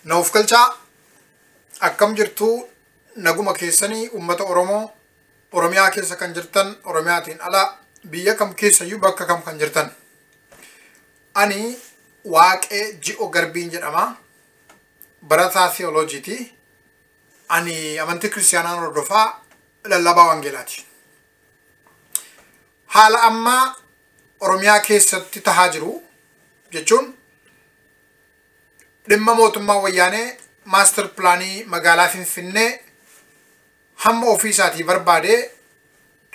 Naaf galchaa akkam jirtu naguma keessanii uummata Oromoo Oromiyaa keessa kan jirtan Oromiyaatiin ala biyya kam keessayyuu bakka kam kan jirtan. Ani Waaqee Ji'o Garbiin jedhama. Barataa theoloojiiti. Ani amantii kiristaanaan hordofaa lallabaa wangeelaati. Haala ammaa Oromiyaa keessatti tahaa jiru jechuun dhimma mootummaa wayyaanee maaster pilaanii magaalaa Finfinnee hamma ofiisaatii barbaadee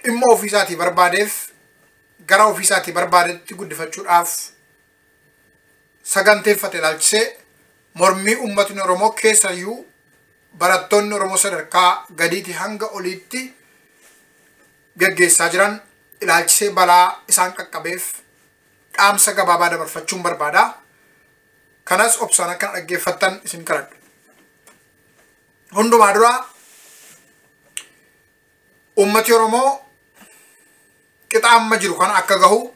dhimma ofiisaatii barbaadeef gara ofiisaatii barbaadetti guddifachuudhaaf saganteeffate ilaalchisee mormii uummatni Oromoo keessayyuu barattoonni Oromoo sadarkaa gadiitii hanga oliitti geggeessaa jiran ilaalchisee balaa isaan qaqqabeef dhaamsa gabaabaa dabarfachuun barbaada. Kanas obsaan akka dhaggeeffattan isin kadhadha. Hundumaa dura uummati Oromoo qixa amma jiru kana akka gahu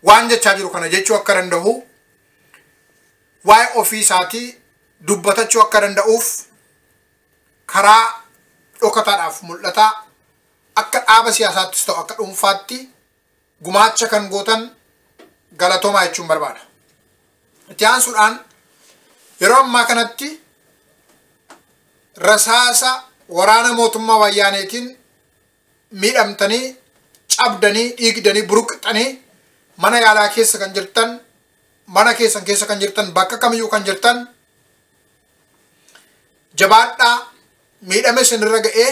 waan jechaa jiru kana jechuu akka danda'u waa'ee ofii isaatii dubbatachuu akka danda'uuf karaa dhokataadhaaf mul'ataa akka dhaaba siyaasaattis ta'u akka dhuunfaatti gumaacha kan gootan galatoomaa jechuun barbaada. Itti aansuudhaan yeroo ammaa kanatti rasaasa waraana mootummaa wayyaaneetiin miidhamtanii cabdanii dhiigdanii buruqxanii mana yaalaa keessa kan jirtan mana keessan keessa kan jirtan bakka kamiyyuu kan jirtan jabaadhaa miidhame isinirra ga'ee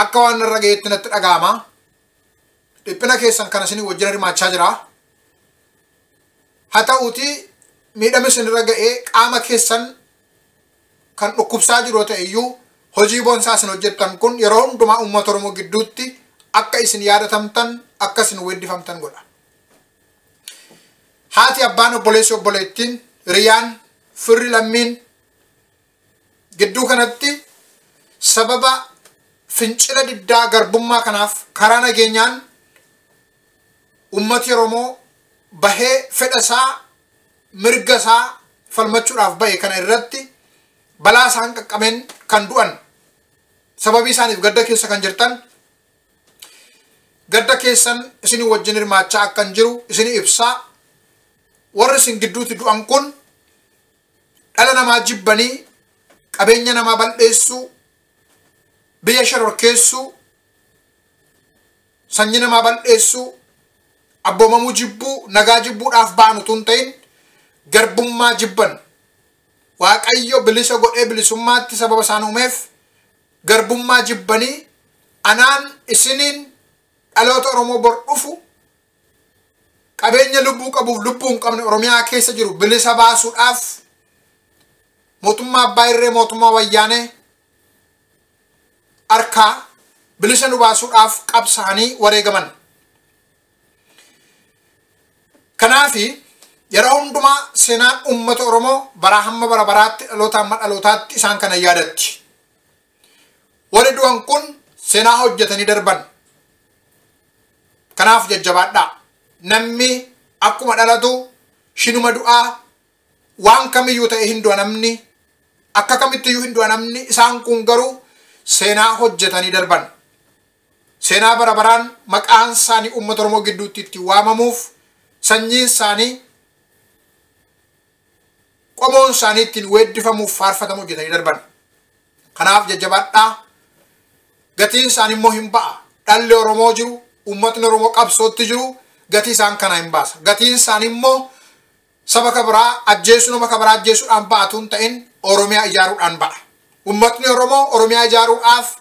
akka waan irra ga'eetti natti dhaga'ama. Dhiphina keessan kana isinii wajjin hirmaachaa jira. Haa ta'uutii miidhame isinirra ga'ee qaama keessan kan dhukkubsaa jiru ta'e iyyuu hojii boonsaa isin hojjettan kun yeroo hundumaa uummata Oromoo gidduutti akka isin yaadatamtan akka isin weeddifamtan godha. Haati abbaan obboleessi obboleettiin hiriyaan firri lammiin gidduu kanatti sababa fincila diddaa garbummaa kanaaf karaa nageenyaan uummati Oromoo bahee fedha isaa mirga isaa falmachuudhaaf bahe kana irratti balaa isaan qaqqabeen kan du'an sababii isaaniif gadda keessa kan jirtan gadda keessan isinii wajjin hirmaachaa akkan jiru isinii ibsaa warri isin gidduutti du'an kun dhala namaa jibbanii qabeenya namaa bal'eessuu biyya shororkeessuu sanyii namaa bal'eessuu abboomamuu jibbuu nagaa jibbuudhaaf ba'an utuu hin ta'in garbummaa jibban Waaqayyo bilisa godhee bilisummaatti sababa isaan uumeef garbummaa jibbanii anaan isiniin dhaloota Oromoo bor dhufu qabeenya lubbuu qabuuf lubbuu hin qabne Oromiyaa keessa jiru bilisa baasuudhaaf mootummaa abbaa irree mootummaa wayyaanee harkaa bilisa nu baasuudhaaf qabsaa'anii wareegaman. Kanaafi yeroo hundumaa seenaan uummata Oromoo baraa hamma bara baraatti dhaloota hamma dhalootaatti isaan kana yaadatti. Warri du'an kun seenaa hojjetanii darban. Kanaaf jajjabaadhaa. Namni akkuma dhalatu shinuma du'aa waan kamiyyuu ta'e hin du'a namni akka kamittiyyuu hin du'a namni isaan kun garuu seenaa hojjetanii darban. Seenaa bara baraan maqaan isaanii uummata Oromoo gidduutti itti waamamuuf sanyiin isaanii qomoon isaanii ittiin weeddifamuuf faarfatamu hojjetanii darban. Kanaaf jajjabaadhaa. Gatiin isaanii immoo hin ba'a. Dhalli Oromoo jiru, uummatni Oromoo qabsootti jiru gatii isaan kana hin baasa. Gatiin isaanii immoo saba kabiraa ajjeesuu nama kabiraa ajjeesuudhaan ba'atu hin ta'in Oromiyaa ijaaruudhaan ba'a. Uummatni Oromoo Oromiyaa ijaaruudhaaf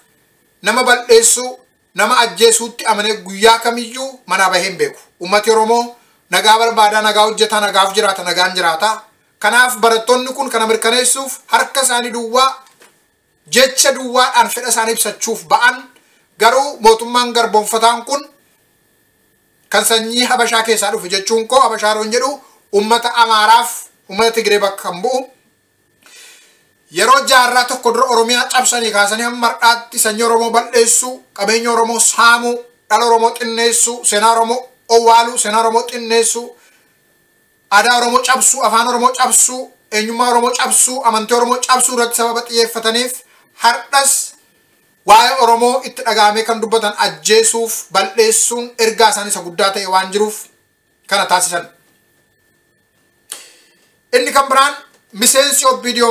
nama bal'eessuu, nama ajjeesuutti amanee guyyaa kamiyyuu manaa bahee hin beeku. Uummatni Oromoo nagaa barbaadaa, nagaa hojjetaa, nagaaf jiraata, nagaan jiraata. Kanaaf barattoonni kun kana mirkaneessuuf harka isaanii duwwaa jecha duwwaadhaan fedha isaanii ibsachuuf ba'an garuu mootummaan garboonfataan kun kan sanyii Habashaa keessaa dhufe jechuun koo Habashaa yeroo jedhu uummata Amaaraaf uummata Tigree bakka kan bu'u yeroo jaarraa tokko dura Oromiyaa cabsanii kaasanii hamma har'aatti sanyii Oromoo bal'eessuu, qabeenya Oromoo saamuu, dhala Oromoo xinneessuu, seenaa Oromoo owwaaluu, seenaa Oromoo xinneessuu, aadaa Oromoo cabsuu, afaan Oromoo cabsuu, eenyummaa Oromoo cabsuu, amantii Oromoo cabsuu irratti sababa xiyyeeffataniif har'as waa'ee Oromoo itti dhaga'amee kan dubbatan ajjeesuuf bal'eessuun ergaa isaanii isa guddaa ta'e waan jiruuf kana taasisan. Inni kan biraan miseensi OPDO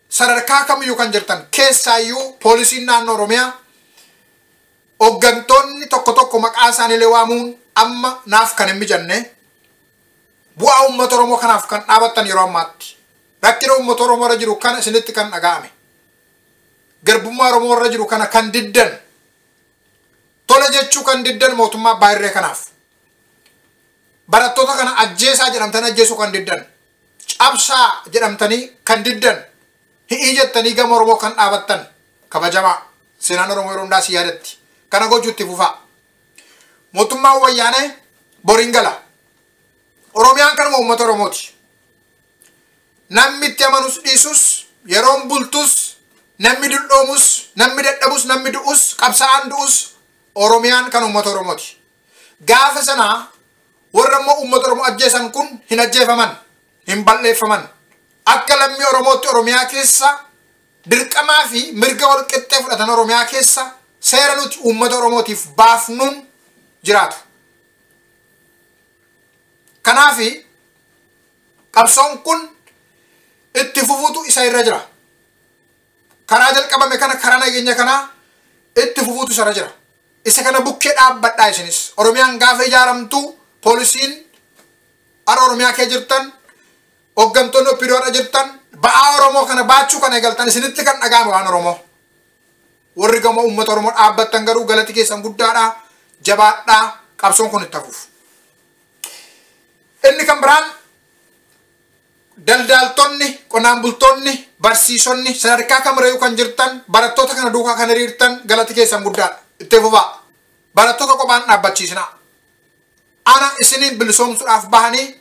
sadarkaa kamiyyuu kan jirtan keessaayyuu poolisiin naannoo Oromiyaa hooggantoonni tokko tokko maqaa isaaniilee waamuun amma naaf kan hin mijanne bu'aa uummata Oromoo kanaaf kan dhaabattan yeroo ammaatti rakkina uummata Oromoo irra jiru kana isinitti kan dhaga'ame garbummaa Oromoo irra jiru kana kan diddan tola jechuu kan diddan mootummaa abbaa irree kanaaf barattoota kana ajjeesaa jedhamtanii ajjeesuu kan diddan cabsaa jedhamtanii kan diddan hi'ii jettanii gama Oromoo kan dhaabattan kabajamaa seenaan Oromoo yeroo hundaa si yaadatti kana gochuutti fufaa. Mootummaan wayyaanee boriin gala. Oromiyaan kanuma uummata Oromooti. Namni itti amanus dhiisus, yeroon bultus, namni dulloomus, namni dadhabus, namni du'us, qabsaa'aan du'us Oromiyaan kan uummata Oromooti. Gaafa sanaa warra immoo uummata Oromoo ajjeesan kun hin ajjeefaman, hin balleeffaman. Akka lammii Oromootti Oromiyaa keessa dirqamaa fi mirga wal qixxee fudhatan Oromiyaa keessa seera nuti uummata Oromootiif baafnuun jiraatu. Kanaafi qabsoon kun itti fufuutu isa irra jira. Karaa jalqabame kana karaa nageenya kanaa itti fufuutu isa irra jira. Isa kana bukkee dhaabbadhaa isinis. Oromiyaan gaafa ijaaramtu poolisiin har'a Oromiyaa kee jirtan hooggantoonni OPDO har'a jirtan ba'aa Oromoo kana baachuu kana eegaltan isinitti kan dhaga'ame waan Oromoo. Warri gamoo uummata Oromoo dhaabbattan garuu galati keessan guddaadha, jabaadhaa, qabsoon kun itti hafuuf. Inni kan biraan daldaaltonni, qonnaan bultoonni, barsiisonni sadarkaa kamirrayyuu kan jirtan barattoota kana duukaa kan hiriirtan galati keessan guddaadha. Itti fufaa. Barattoota qophaan dhaabbachiisinaa. Ana isiniin bilisoomsuudhaaf bahanii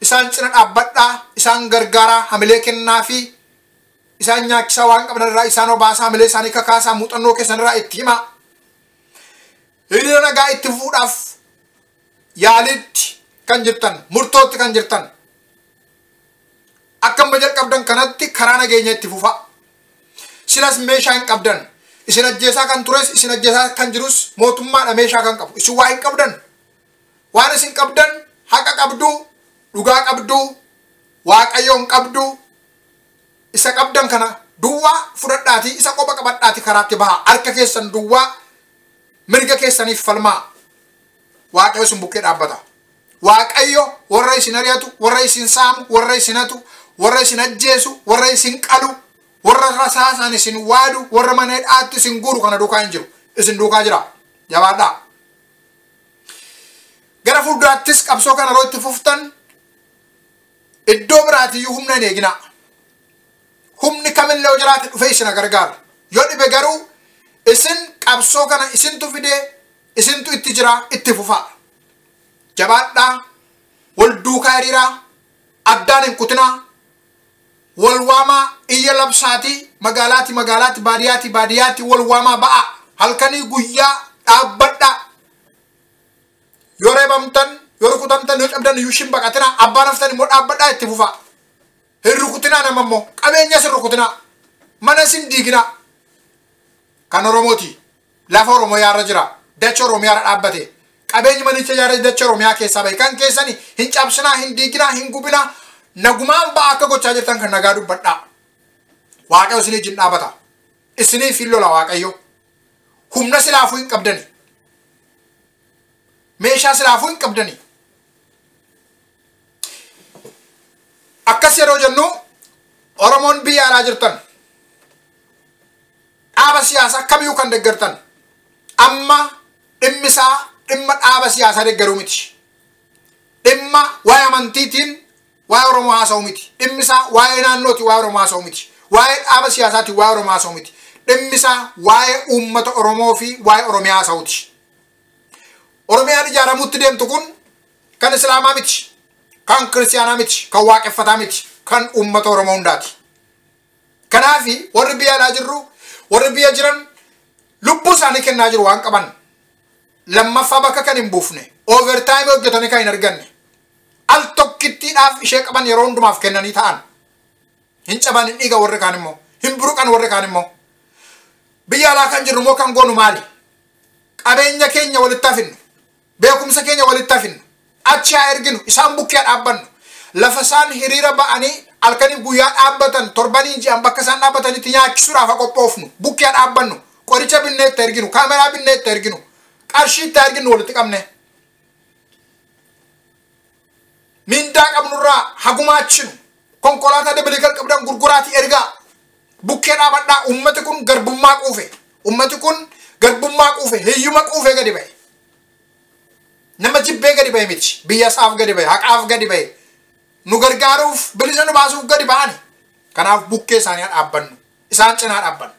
isaan cina dhaabbadhaa, isaan gargaaraa, hamilee kennaa fi isaan nyaachisaa waan qaban irraa isaan obaasaa, hamilee isaanii kakaasaa, muuxannoo keessan irraa itti himaa. Hiriira nagaa itti fufuudhaaf yaalitti kan jirtan, murtootti kan jirtan. Akka amma jalqabdan kanatti karaa nageenya itti fufaa. Silas meeshaa hin qabdan. Isin ajjeesaa kan tures, isin ajjeesaa kan jirus mootummaadha meeshaa kan qabu. Isin waa hin qabdan. Waan isin qabdan haqa qabdu, dhugaa qabdu, waaqayyoon qabdu. Isa qabdan kana duwwaa fudhadhaatii, isa qoba qabadhaatii karaatti bahaa. Harka keessan duwwaa mirga keessaniif falmaa. Waaqayyo isin bukkee dhaabbata. Waaqayyo warra isin ari'atu, warra isin saamu, warra isin hatu, warra isin ajjeesu, warra isin qalu, warra rasaasaan isin waadu, warra mana hidhaatti isin guuru kana duukaa hin jiru. Isin duukaa jira. Jabaadhaa. Gara fuulduraattis qabsoo kana yeroo itti fuftan iddoo biraatiyyuu humna hin eeginaa. Humni kamillee yoo jiraate dhufee isin gargaaru. Yoo dhibe garuu isin qabsoo kana isintu fidee isintu itti jira itti fufaa. Jabaadhaa, wal duukaa hiriiraa, addaan hin kutinaa, wal waamaa iyya labsaatii magaalaati magaalaati baadiyyaati baadiyyaati wal waamaa ba'a. Halkanii guyyaa dhaabbadhaa. Yoo reebamtan, yoo rukutamtan, yoo cabdan iyyuu shin baqatinaa, abbaan haftan immoo dhaabbadhaa itti fufaa. Hin rukutinaa nama immoo qabeenyas hin rukutinaa, manas hin diiginaa. Kan Oromooti. Lafa Oromoo yaarra jira. Dacha Oromiyaarra dhaabbate. Qabeenyi manicha yaarra dacha Oromiyaa keessaa bahe. Kan keessani hin cabsinaa, hin diiginaa, hin gubinaa. Nagumaan ba'a akka gochaa jirtan kan nagaa dubbadhaa. Waaqayyo isinii wajjin dhaabata. Isiniif hin lola Waaqayyo. Humna silaafuu hin qabdani. Meeshaa silaafuu hin qabdani. Akkas yeroo jennu Oromoon biyya alaa jirtan dhaaba siyaasaa kamiyyuu kan deeggartan amma dhimmi isaa dhimma dhaaba siyaasaa deeggaruu miti. Dhimma waa'ee amantiitiin waa'ee Oromoo haasa'u miti. Dhimmi isaa waa'ee naannooti waa'ee Oromoo haasa'u miti. Waa'ee dhaaba siyaasaatiin waa'ee Oromoo haasa'u miti. Dhimmi isaa waa'ee uummata Oromoo fi waa'ee Oromiyaa haasa'uti. Oromiyaan ijaaramuutti deemtu kun kan Islaamaa miti, kan Kiristaanaa miti, kan waaqeffataa miti, kan uummata Oromoo hundaati. Kanaafi warri biyya alaa jirru, warri biyya jiran lubbuu isaanii kennaa jiru waan qaban. Lammaffaa bakka kan hin buufne, overtime hojjetanii kan hin arganne. Al tokkittiidhaaf ishee qaban yeroo hundumaaf kennanii ta'an. Hin caban, hin dhiiga warri kaan immoo. Hin buruqan warri kaan immoo. Biyya alaa kan jirru immoo kan goonu maali? Qabeenya keenya walitti hafinnu. Beekumsa keenya walitti hafinnu. Achi haa erginu, isaan bukkee dhaabbannu. Lafa isaan hiriira ba'anii halkaniif guyyaa dhaabbatan, torbanii ji'an bakka isaan dhaabbatanitti nyaachisuudhaaf haa qophoofnu. Bukkee dhaabbannu. Qoricha binnee itti erginu, kaameraa binnee itti erginu, qarshii itti erginu walitti qabne. Mindaa qabnurraa hagumaachinu. Konkolaataa dabalii kan qabdan gurguraatii ergaa. Bukkee dhaabadhaa. Ummati kun garbummaa quufe. Ummati kun garbummaa quufe, hiyyuma quufe gadi ba'e. Nama jibbee gadi ba'e miti. Biyya isaaf gadi ba'e, haqaaf gadi ba'e. Nu gargaaruuf, bilisa nu baasuuf gadi ba'ani. Kanaaf bukkee isaanii dhaabbannu. Isaan cinaa dhaabbannu.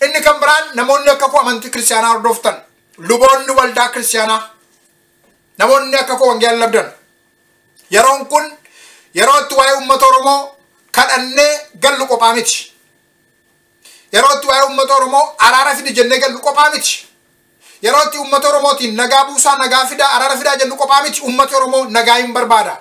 Inni kan biraan namoonni akka koo amantii kiristaanaa hordoftan, luboonni waldaa kiristaanaa, namoonni akka koo wangeela labdan. Yeroon kun yeroo itti waa'ee uummata Oromoo kadhannee gallu qophaa miti. Yeroo itti waa'ee uummata Oromoo araara fidi jennee gallu qophaa miti. Yeroo itti uummata Oromootiin nagaa buusaa, nagaa fidaa, araara fidaa jennu qophaa miti. Uummati Oromoo nagaa hin barbaada.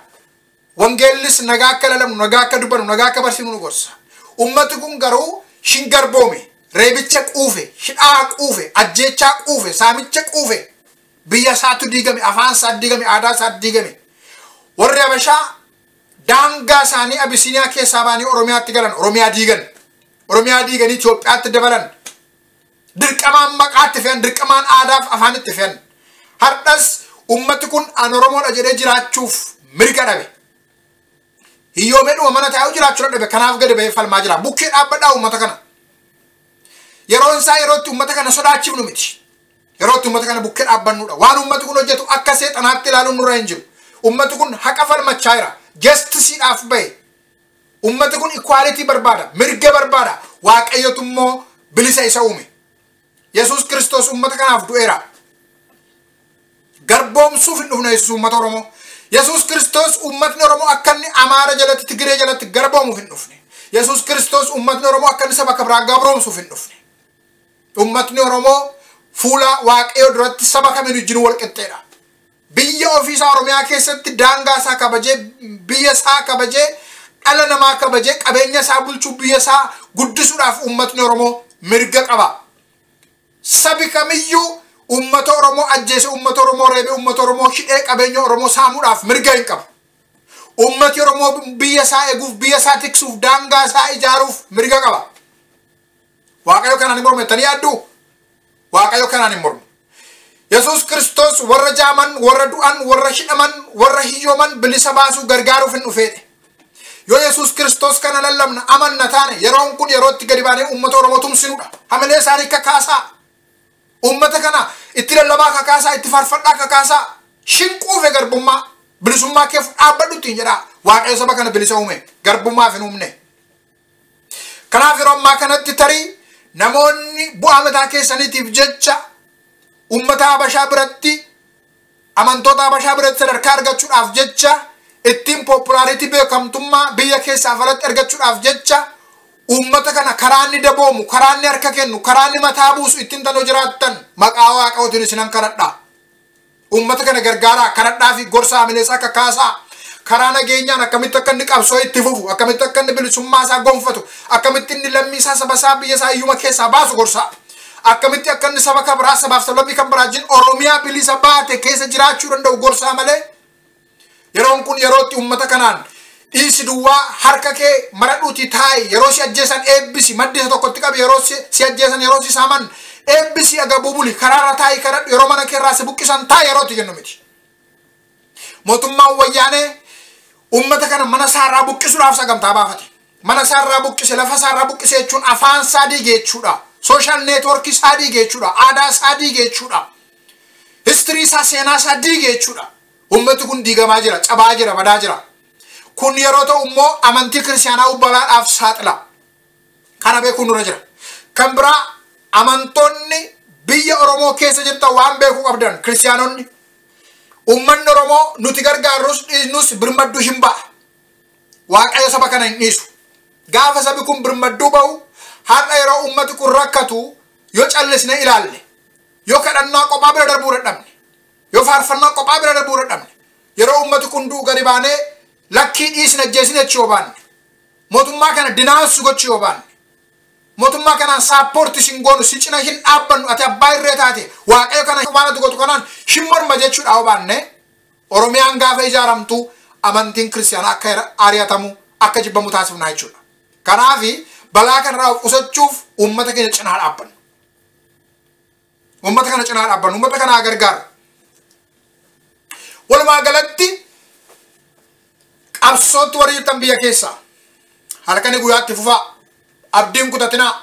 Wangeellis nagaa akka lalabnu, nagaa akka dubbannu, nagaa akka barsiifnu nu gorsa. Uummati kun garuu shingarboome, reebicha quufe, hidhaa quufe, ajjeechaa quufe, saamicha quufe, biyya isaatu diigame, afaan isaa diigame, aadaa isaa diigame. Warri Habashaa daangaa isaanii Abisiiniyaa keessaa ba'anii Oromiyaatti galan, Oromiyaa diigan. Oromiyaa diiganii Itoophiyaatti dabalan. Dirqamaan maqaatti fe'an, dirqamaan aadaaf afaanitti fe'an. Har'as ummati kun an Oromoodha jedhee jiraachuuf mirga dhabe. Hiyyoomee dhuma mana taa'uu jiraachuu dhabe. Kanaaf gadi ba'ee falmaa jira. Bukkee dhaabbadhaa uummata kana. Yeroon isaa yeroo itti uummata kana sodaachifnu miti. Yeroo itti uummata kana bukkee dhaabbannudha. Waan uummati kun hojjetu akka seexanaatti ilaaluun nurra hin jiru. Uummati kun haqa falmachaa jira. Justiceiidhaaf bahe. Uummati kun equality barbaada. Mirga barbaada. Waaqayyotu immoo bilisa isa uume. Yesuus Kiristoos uummata kanaaf du'eera. Garboomsuuf hin dhufne Yesuus uummata Oromoo. Yesuus Kiristoos uummatni Oromoo akka inni Amaara jalatti, Tigiree jalatti garboomuuf hin dhufne. Yesuus Kiristoos uummatni Oromoo akka inni saba biraa gabroomsuuf hin dhufne. Uummatni Oromoo fuula Waaqayyoo duratti saba kamiin wajjin wal qixxeedha. Biyya ofiisaa Oromiyaa keessatti daangaa isaa kabajee, biyya isaa kabajee, dhala namaa kabajee, qabeenya isaa bulchuu, biyya isaa guddisuudhaaf uummatni Oromoo mirga qaba. Sabi kamiyyuu uummata Oromoo ajjeese, uummata Oromoo reebee, uummata Oromoo hidhee qabeenya Oromoo saamuudhaaf mirga hin qabu. Uummati Oromoo biyya isaa eeguuf, biyya isaa tiksuuf, daangaa isaa ijaaruuf mirga qaba. Waaqayyo kanaan hin mormu jettanii yaadduu? Waaqayyo kanaan hin mormu. Yesuus Kiristoos warra jaaman, warra du'an, warra hidhaman, warra hiyyooman bilisa baasuu gargaaruuf hin dhufeedhe. Yoo Yesuus Kiristoos kana lallabna amanna taane, yeroon kun yeroo itti gadi baanee uummata Oromoo tumsinudha. Hamilee isaanii kakaasaa. Uummata kana itti lallabaa kakaasaa, itti faarfadhaa kakaasaa. Shinquufe garbummaa, bilisummaa keef dhaabbadhu ittiin jedhaa. Waaqayyo saba kana bilisa uume, garbummaaf hin uumne. Kanaaf yeroo ammaa kanatti tarii namoonni bu'aa mataa keessaniitiif jecha uummata Habashaa biratti, amantoota Habashaa biratti sadarkaa argachuudhaaf jecha, ittiin popularity beekamtummaa biyya keessaa alatti argachuudhaaf jecha uummata kana karaa inni daboomu, karaa inni harka kennu, karaa inni mataa buusu ittiin tanoo jiraattan maqaa Waaqayyootiin isinan kadhadha. Uummata kana gargaaraa, kadhadhaa fi gorsaa hamileessaa kakaasaa. Karaa nageenyaan akkamitti akka inni qabsoo itti fufu, akkamitti akka inni bilisummaa isaa gonfatu, akkamitti inni lammii isaa, saba isaa, biyya isaa hiyyuma keessaa baasu gorsaa. Akkamitti akka inni saba kan biraa, sabaaf sablammii kan biraa wajjin Oromiyaa bilisa baate keessa jiraachuu danda'u gorsaa malee yeroon kun yeroo itti uummata kanaan dhiisi duwwaa harka kee maradhuutii taa'i, yeroo si ajjeesan eebbisi, maddi isa tokkotti qabi, yeroo si ajjeesan, yeroo si saaman eebbisi, agabuu buli, karaarra taa'i kadhadhu, yeroo mana keerraa si buqqisan taa'i yeroo itti jennu miti. Mootummaan wayyaanee uummata kana mana isaarraa buqqisuudhaaf sagantaa baafate. Mana isaarraa buqqise, lafa isaarraa buqqise jechuun afaan isaa diige jechuudha. Social networkii isaa diige jechuudha. Aadaa isaa diige jechuudha. History isaa, seenaa isaa diige jechuudha. Uummati kun diigamaa jira, cabaa jira, badaa jira. Kun yeroo ta'u immoo amantii kiristaanaa balaadhaaf saaxila. Kana beekuun nurra jira. Kan biraa amantoonni biyya Oromoo keessa jirtan waan beekuu qabdan kiristaanonni. Uummanni Oromoo nuti gargaarrus dhiisnus birmadduu hin ba'a. Waaqayyo saba kana hin dhiisu. Gaafa sabi kun birmadduu ba'u, har'a yeroo uummati kun rakkatu yoo callisne ilaalle, yoo kadhannaa qophaa bira darbuu dadhabne, yoo faarfannaa qophaa bira darbuu dadhabne, Yeroo uummati kun du'u gadi baanee lakkii dhiisna ajjeesine jechuu yoo baanne, mootummaa kana dinaansu gochuu yoo baanne, mootummaa kanaan support isin goonu, si cina hin dhaabbannu, ati abbaa irree taate, Waaqayyo kana waan ati gootu kanaan hin morma jechuudha yoo baanne, Oromiyaan gaafa ijaaramtu amantiin kiristaanaa akka ari'atamu, akka jibbamu taasifnaa jechuudha. Kanaafi balaa kanarraa of qusachuuf uummata keenya cinaa dhaabbannu. Uummata kana cinaa dhaabbannu, uummata kana gargaaru. Walumaa galatti qabsootti warri jirtan biyya keessaa halkanii guyyaatti fufaa, abdiin kutatinaa,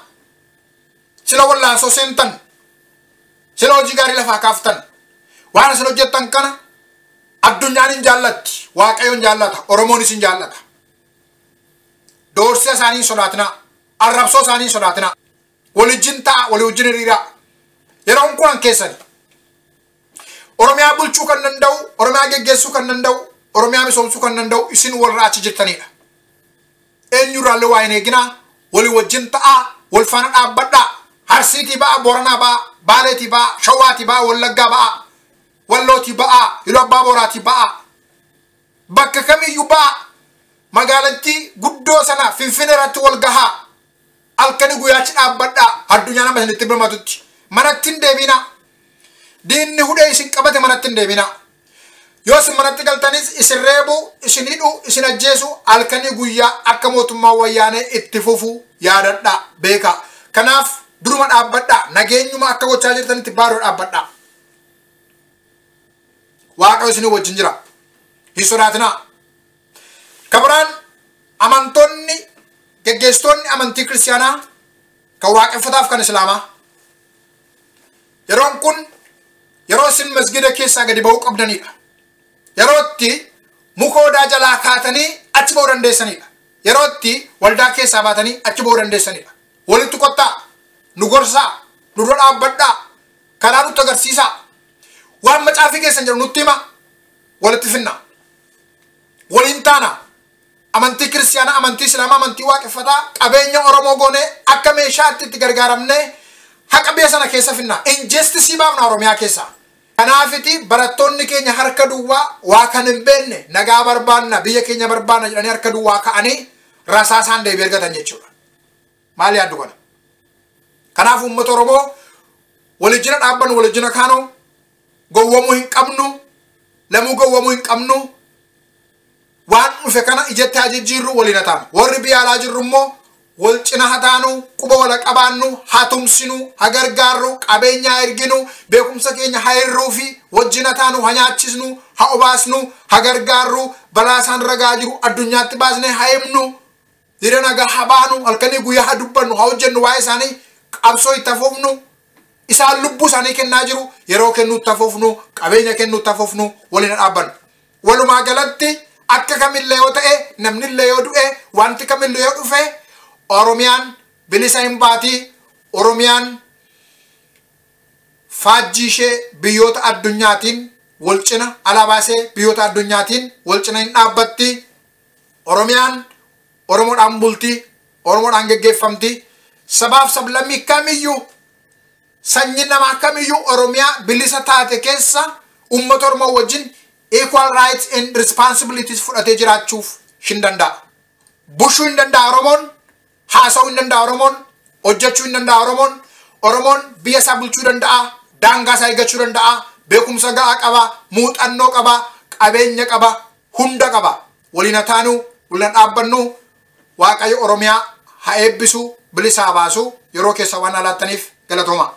sila wallaansoo seentan, sila hojii gaarii lafaa kaaftan, waan isin hojjettan kana addunyaan hin jaallatti, Waaqayyoon hin jaallata, Oromoonis hin jaallata. Doorsisa isaanii hin sodaatinaa, arrabsoo isaanii hin sodaatinaa, walijjin ta'a, walii wajjin hiriiraa. Yeroon kun keessani. Oromiyaa bulchuu kan danda'u, Oromiyaa geggeessuu kan danda'u, Oromiyaa misoomsuu kan danda'u isin warra achi jirtanidha. Eenyurraallee waa hin eeginaa, walii wajjin ta'aa, wal faana dhaabbadhaa. Harsiitii ba'a, Booranaa ba'a, Baaleetii ba'a, Shawaatii ba'a, Wallaggaa ba'a, Wallootii ba'a, Iluu Abbaa Booraatii ba'a. Bakka kamiyyuu ba'a. Magaalattii guddoo sana Finfinnee irratti wal gahaa. Halkanii guyyaachi dhaabbadhaa. Addunyaa nama isinitti birmatutti. Manatti hin deebinaa. Diinni hudhee isin qabate manatti hin deebinaa. Yoo isin manatti galtanis isin reebu, isin hidhu, isin ajjeesu, halkanii guyyaa akka mootummaa wayyaanee itti fufu yaadadhaa, beekaa. Kanaaf duruma dhaabbadhaa, nageenyuma akka gochaa jirtanitti baaduu dhaabbadhaa. Waaqayyo isinii wajjin jira. Hin sodaatinaa. Kabiraan amantoonni, geggeessitoonni amantii kiristaanaa kan waaqeffataaf kan islaamaa. Yeroon kun yeroo isin masgida keessaa gadi ba'uu qabdanidha. Yeroo itti muka odaa jalaa kaatanii achi ba'uu dandeessanidha. Yeroo itti waldaa keessaa baatanii achi ba'uu dandeessanidha. Walitti kottaa, nu gorsaa, nu dura dhaabbadhaa, karaa nutti agarsiisaa. Waan macaafii keessan jedhu nutti hima, walitti finna. Waliin taana. Amantii kiristaanaa, amantii islaamaa, amantii waaqeffataa qabeenya Oromoo goonee akka meeshaatti itti gargaaramnee haqa biyya sana keessa finna. Injustice baafna Oromiyaa keessa. Kanaafiti barattoonni keenya harka duwwaa waa kan hin beekne nagaa barbaanna, biyya keenya barbaanna jedhanii harka duwwaa ka'anii rasaasaan deebii argatan jechuudha. Maal yaaddu kana? Kanaaf uummata Oromoo walijjina dhaabbannu, walijjina kaanoo, gowwomuu hin qabnu, lamuu gowwomuu hin qabnu, waan dhufe kana ijatti haa jijjiirru, waliin haa taanu. Warri biyya alaa jirru immoo wal cina haa taanu, quba wal qabaannu, haa tumsinu, haa gargaarru, qabeenya haa erginu, beekumsa keenya haa hirruu fi wajjin haa taanu, haa nyaachisnu, haa obaasnu, haa gargaarru, balaa isaan ragaa jiru addunyaatti baasnee haa himnu, hiriira nagaa haa baanu, halkanii guyyaa haa dubbannu, haa hojjennu, waa'ee isaanii qabsoo itti hafuufnu, isaan lubbuu isaanii kennaa jiru, yeroo kennuutti hafuufnu, qabeenya kennuutti hafuufnu, waliin dhaabbannu. Walumaa galatti akka kamillee yoo ta'e, namnillee yoo du'e, wanti kamillee yoo dhufe, Oromiyaan bilisa hin baatii. Oromiyaan faajjii ishee biyyoota addunyaatiin wal cina, alaabaa ishee biyyoota addunyaatiin wal cina hin dhaabbatti. Oromiyaan Oromoodhaan bulti, Oromoodhaan geggeeffamti. Sabaaf sablammii kamiyyuu, sanyiin namaa kamiyyuu Oromiyaa bilisa taate keessa uummata Oromoo wajjin equal rights and responsibilities fudhatee jiraachuuf hin danda'a. Bushuu hin danda'a Oromoon, haasa'uu hin danda'a Oromoon, hojjechuu hin danda'a Oromoon. Oromoon biyya isaa bulchuu danda'a, daangaa isaa eeggachuu danda'a, beekumsa ga'aa qaba, muuxannoo qaba, qabeenya qaba, hunda qaba. Waliin haa taanu, waliin dhaabbannu, Waaqayyo Oromiyaa haa eebbisu, bilisa haa baasu. Yeroo keessa waan alaattaniif galatooma.